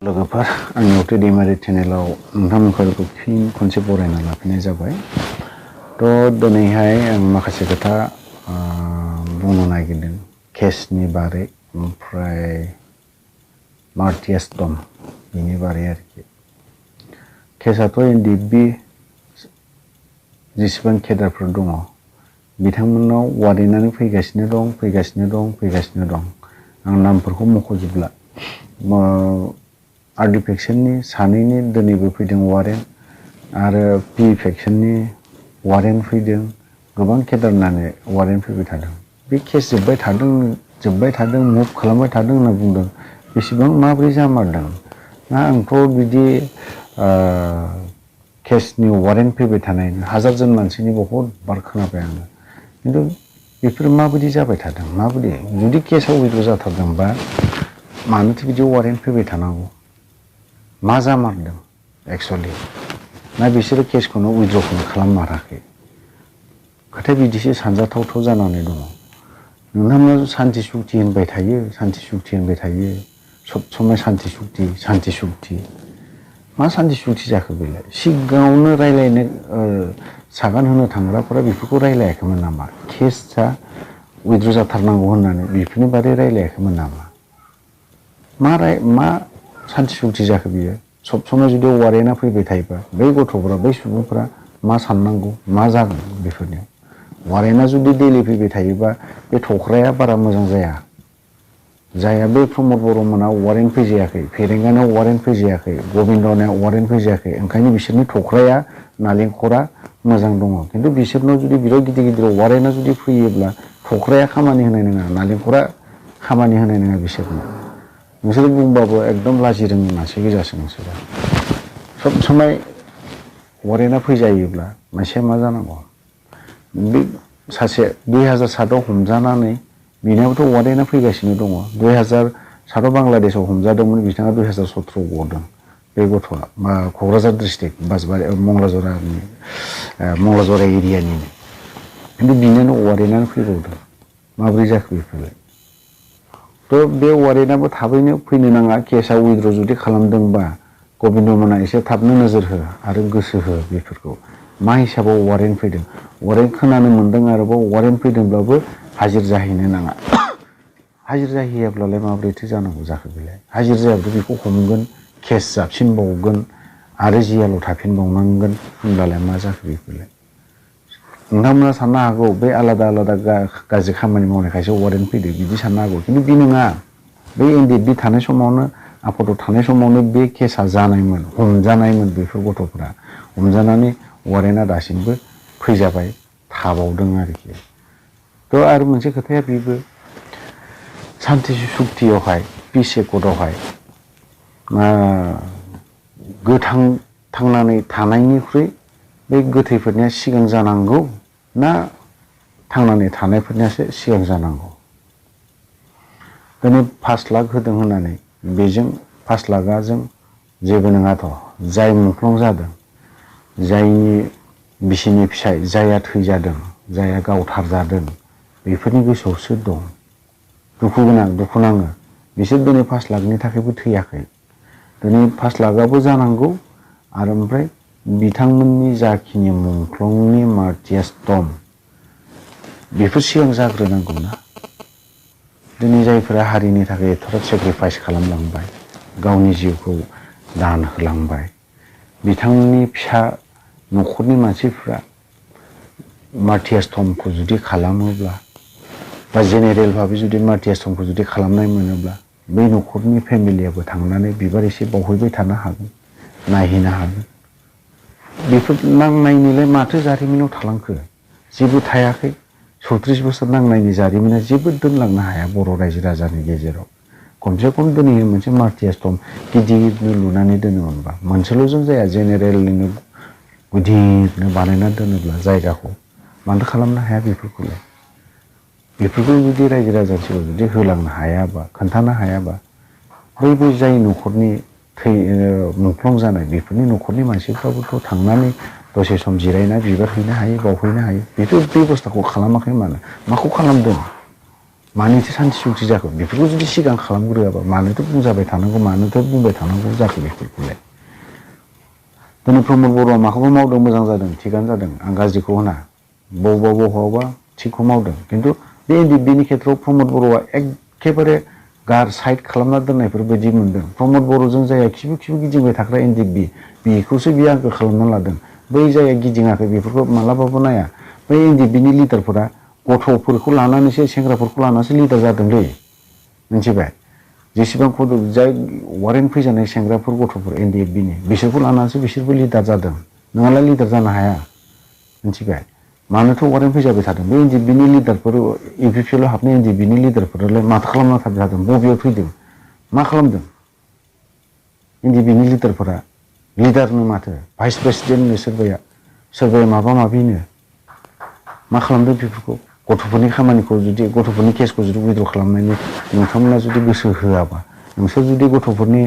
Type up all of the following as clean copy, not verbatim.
लोगोफोर आंनि अटे दैमारि चेनेलाव नोंथांमोनखौ फिन खनसे बरायना लाफिननाय जाबाय। दिनैहाय आं माखासे खोथा बुंनो नागिरदों केसनि बारै ओमफ्राय मार्टियास टम बिनि बारै आरोखि। केसआथ' एनडिएफबि जेसेबां केडारफोर दङ बिथांमोननाव वारेन्टआनो फैगासिनो दं। आं नामफोरखौ मख'जोबला। आरडि फेक्सननि सानैनि दिनैबो फैदों वारेन्ट आरो पि फेक्सननि वारेन्ट फैदों। गोबां केडारनानो वारेन्ट फैबाय थादों। बे केस जोब्बाय थादों मुभ खालामबाय थादों होनना बुंदों। बेसेबां माब्रै जामारदों ना आंथ' बिदि केसनि वारेन्ट फैबाय थानाय हाजारजन मानसिनि बहुद बार खोनाबाय आङो। खिन्थु बेफोर माबायदि जाबाय थादों माबायदि जुदि केसआव उइद्र' जाथारदोंबा मानोथो बिदि वारेन्ट फैबाय थानांगौ? मा जामारदों एक्सुवेलि? ना बिसोरो केसखौनो उइद्र'खौनो खालाममाराखै? खोथाया बिदिसो सानजाथावथाव जानानै दङ। नोंथांमोना सान्ति सुक्ति होनबाय थायो सब समय सान्ति सुक्ति। मा सान्ति सुक्ति जाखो बेलाय? सिगाङावनो रायलायनो सागान होनो थांग्राफोरा बेफोरखौ रायलायाखैमोन नामा? केसआ उइद्र' जाथारनांगौ होननानै बेफोरनि बारै रायलायाखैमोन नामा? मा सान्ति सुक्ति जाखो बियो? सब समय जुदि वारेन्टआ फैबाय थायोबा बै गथ'फोरा बै सुबुंफोरा मा साननांगौ मा जागोन बेफोरनियाव? वारेन्टआ जुदि दैलि फैबाय थायोबा बे थख्राया बारा मोजां जाया बे प्रमद बर'मोना वारेन्ट फैजायाखै, फेरेंगानाव वारेन्ट फैजायाखै, गबिन्दनाव वारेन्ट फैजायाखै। ओंखायनो बिसोरनि थख्राया नालेंखरा मोजां दङ। खिन्थु बिसोरनाव जुदि बिराद गिदिर वारेन्टआ जुदि फैयोब्ला थख्राया खामानि होनाय नङा, नालेंखरा खामानि होनाय नङा बिसोरनो। नोंसोर बुंबाबो एकदम लाजि रोङि मानसि गोजासो नोंसोरो। सब समय वारेन्टआ फैजायोब्ला मानसिया मा जानांगौ? बे सासे 2007आव हमजानानै बिनियावथ' वारेन्टआ फैगासिनो दङ। 2007आव बांलादेशआव हमजादोंमोन, बिथाङा 2017 गदों। बे गथ'आ क'क्राझार डिस्ट्रिक्ट मंगलाजरा एरियानिनो। खिन्थु बिनिनो वारेन्टआनो फैबावदों। माब्रै जाखो बेफोरलाय? बे वारेन्टआबो थाबैनो फैनो नाङा। केसआ उइद्र' जुदि खालामदोंबा गबिन्दमोना एसे थाबनो नोजोर हो आरो गोसो हो बेफोरखौ। मा हिसाबाव वारेन्ट फैदों? वारेन्ट खोनानो मोन्दों आरोबाव वारेन्ट फैदोंब्लाबो हाजिर जाहैनो नाङा। हाजिर जाहैयाब्लालाय माब्रैथो जानांगौ जाखो बेलाय? हाजिर जायाब्ला बेखौ हमगोन, केस जाबसिनबावगोन आरो जियालाव थाफिनबावनांगोन होनब्लालाय मा जाखो बेफोरलाय? नोंथांमोना साननो हागौ बे आलादा गाज्रि खामानि मावनायखायसो वारेन्ट फैदों बिदि साननो हागौ। खिन्थु बे नङा। बे एनडिएफबि थानाय समावनो आफादाव थानाय समावनो बे केसआ जानायमोन, हमजानायमोन। बेफोर गथ'फोरा हमजानानै वारेन्टआ दासिमबो फैजाबाय थाबावदों आरोखि। आरो मोनसे खोथाया बेबो सान्ति सुक्तियावहाय पिस एकर्डआवहाय थांनानै थानायनिख्रुइ बे गोथैफोरनिया सिगां जानांगौ ना थांनानै थानायफोरनियासो सिगां जानांगौ? दिनै 5 लाख होदों होननानै बेजों 5 लाखजों जेबो नङाथ'। जाय मुंख्लं जादों, जायनि बिसिनि फिसाय जायहा थैजादों, जायहा गावथारजादों, बेफोरनि गोसोआवसो दं। दुखु नाङो। बिसोर दिनै 5 लाखनि थाखायबो थैयाखै। दिनै 5 लाखआबो जानांगौ आरो ओमफ्राय बिथांमोननि जाखिनि मुंख्लंनि मार्टियास टम बेफोर सिगां जाग्रोनांगौ ना। दिनै जायफोरा हारिनि थाखाय एथ'ग्राब सेक्रिफाइस खालामलांबाय, गावनि जिउखौ दान होलांबाय, बिथांनि फिसा न'खरनि मानसिफ्रा मार्टियास टमखौ जुदि खालामोब्ला बा जेनेरेल भाबै जुदि मार्टियास टमखौ जुदि खालामनाय मोनोब्ला बै न'खरनि फेमिलियाबो थांनानै बिबार एसे बावहैबाय थानो हागोन, नायहैनो हागोन। बेफोर नांनायनिलाय माथो जारिमिनाव थालांखो? जेबो थायाखै। 34 बोसोर नांनायनि जारिमिना जेबो दोनलांनो हाया बर' रायजो राजानि गेजेराव। खमसे खम दिनै मोनसे मार्टियास टम गिदिरनो लुनानै दोनोमोनबा, मोनसेल'जों जाया, जेनेरेलनिनो गिदिरनो बानायनानै दोनोब्ला जायगाखौ मानोथो खालामनो हाया बेफोरखौलाय? बेफोरखौ जुदि रायजो राजानि सिगाङाव जुदि होलांनो हायाबा, खोन्थानो हायाबा, बै जाय न'खरनि मुंख्लं जानाय बेफोरनि न'खरनि मानसिफ्राबोथ' थांनानै दसे सम जिरायना बिबार हैनो हायो, बावहैनो हायो। बेथ' बेबस्थाखौ खालामाखै मानो? माखौ खालामदों? मानोथो सान्थि सुक्ति जाखो बेफोरखौ जुदि सिगां खालामग्रोआबा मानोथो बुंजाबाय थानांगौ मानोथो बुंबाय थानांगौ जाखो बेफोरखौलाय दिनै प्रमद बर'आ माखौबा मावदों मोजां जादों थिगानो जादों आं गाज्रिखौ होना बबावबा थिगखौ मावदों खिन्थु बे एनडिएफबिनि खेथ्रआव प्रमद बर'आ एखेबारे साइड खालामना दोननायफोर बायदि मोनदों प्रमद बर'जों जाया खिबु गिदिंबाय थाग्रा एनडिएफबि बेखौसो बियो आंखौ खालामना लादों बै जाया गिदिङाखै बेफोरखौ मालाबाबो नाया बै एनडिएफबिनि लिडारफोरा गथ'फोरखौ लानानैसो सेंग्राफोरखौ लानानैसो लिडार जादोंलै मिथिबाय जेसेबां जाय वारेन्ट फैजानाय सेंग्राफोर गथ'फोर एनडिएफबिनि बिसोरखौ लानानैसो बिसोरबो लिडार जादों नङाब्ला लिडार जानो हाया मिथिबाय मानोथ' वारेन्ट फैजाबाय थादों बे एनडिएफबिनि लिडारफोर इउपिपिएलआव हाबनाय एनडिएफबिनि लिडारफोरालाय माथो खालामना थाबाय थादों बबेयाव थैदों मा खालामदों एनडिएफबिनि लिडारफोरा लिडारनो माथो भाइस प्रेसिडेन्टनो सोरबाया माबा माबिनो मा खालामदों बेफोरखौ गथ'फोरनि खामानिखौ जुदि गथ'फोरनि केसखौ जुदि उइद्र' खालामनायनि नोंथांमोना जुदि गोसो होआबा नोंसोर जुदि गथ'फोरनि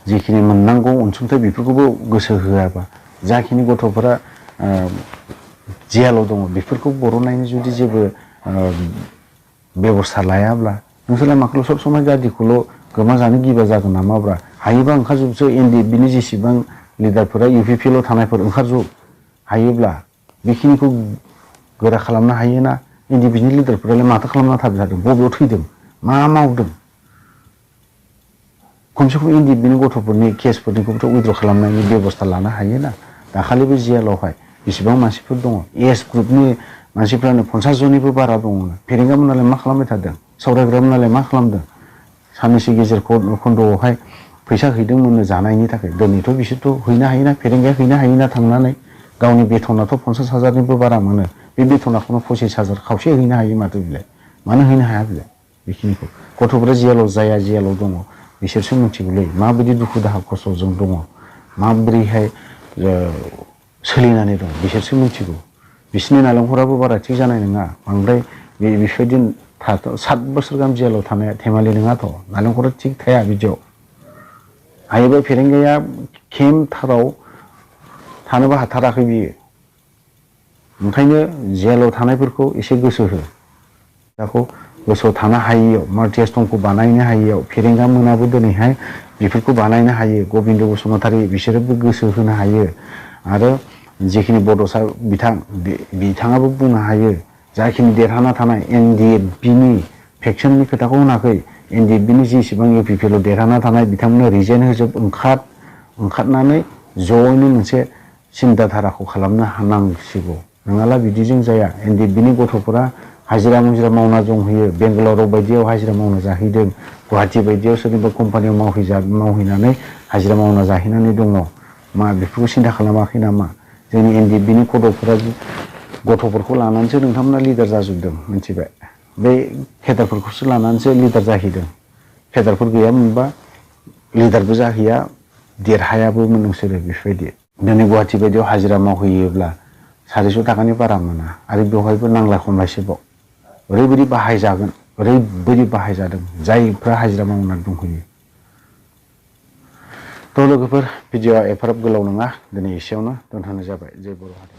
जिखिनि मोननांगौ अनसुंथाइ बेफोरखौबो गोसो होआबा जाखिनि गथ'फोरा जेलाव दङ बेफोरखौ बर'नायनि जुदि जेबो बेबस्था लायाब्ला नोंसोरलाय माखौल' सब समाय गाज्रिखौल' गोमा जानो गिबा जागोन नामाब्रा हायोबा ओंखारजोबसो एनडिएफबिनि जेसेबां लिडारफोरा इउपिपिएलआव थानायफोर ओंखारजोब हायोब्ला बेखिनिखौ गोरा खालामनो हायोना एनडिएफबिनि लिडारफोरालाय माथो खालामना थाबाय थादों बबेयाव थैदों मा मावदों खमसे खम एनडिएफबिनि गथ'फोरनि केसफोरनिखौबोथ' उइद्र' खालामनायनि बेबस्था लानो हायोना दाखालिबो जेलावहाय बेसेबां मानसिफोर दङ एस ग्रुपनि मानसिफ्रानो 50 जननिबो बारा दङ फेरेंगामोनालाय मा खालामबाय थादों सावरायग्रामोनालाय मा खालामदों साननैसो गेजेर खन्द'आवहाय फैसा हैदोंमोननो जानायनि थाखाय दिनैथ' बिसोरथ' हैनो हायोना फेरेंगाया हैनो हायोना थांनानै गावनि बेथनाथ' 50,000निबो बारा मोनो बे बेथनाखौनो 25,000 खावसे हैनो हायो माथो बिलाय मानो हैनो हाया बिलाय बेखिनिखौ गथ'फोरा जेलाव दङ बिसोरसो मिथिगौलै माबायदि दुखु दाहा खस्थ'जों दङ माबोरैहाय सोलिनानै दं बिसोरसो मिथिगौ बिसोरनि नालेंखराबो बारा थिग जानाय नङा बांद्राय बेफोरबायदि 7 बोसोर गाहाम जेलाव थानाया धेमालि नङाथ' नालेंखरा थिग थाया बिदियाव हायोबा फेरेंगाया केम्पथाराव थानोबो हाथाराखै बियो ओंखायनो जेलाव थानायफोरखौ एसे गोसो हो दाखौ गोसोआव थानो हायियाव मार्टियास टंखौ बानायनो हायियाव फेरेंगा मोनाबो दिनैहाय बेफोरखौ बानायनो हायो गबिन्द बसुमतारी बिसोरबो गोसो होनो हायो आरो जिखिनि बड'सा बिथाङाबो बुंनो हायो जाखिनि देरहाना थानाय एनडिएफबिनि फेक्सननि खोथाखौ होनाखै एनडिएफबिनि जेसेबां इउपिपिएलआव देरहाना थानाय बिथांमोननो रिजाइन होजोब ओंखारनानै ज'यैनो मोनसे सिन्ताधाराखौ खालामनो नांसिगौ नङाब्ला बिदिजों जाया एनडिएफबिनि गथ'फोरा हाजिरा मुजिरा मावना दंहैयो बेंगालराव बायदियाव हाजिरा मावना जाहैदों गुवाहाटि बायदियाव सोरनिबा कम्पानियाव मावहैनानै हाजिरा मावना जाहैनानै दङ मा बेफोरखौ सिन्था खालामाखै नामा जोंनि एनडिएफबिनि गथ'फोरखौ लानानैसो नोंथांमोना लिडार जाजोबदों मिथिबाय बे केडारफोरखौसो लानानैसो लिडार जाहैदों केडारफोर गैयामोनबा लिडारबो जाहैया देरहायाबोमोन नोंसोरो बेफोरबायदि दिनै गुवाहाटि बायदियाव हाजिरा मावहैयोब्ला 400 थाखानि बारा मोना आरो बेवहायबो नांलाय खमलायसोबाव ओरैबायदि बाहायजादों जायफ्रा हाजिरा मावनानै दंहैयो थ' लोगोफोर भिडिअ'आ एफाराब गोलाव नङा दिनै एसेयावनो दोनथ'नाय जाबाय जय बर' हारि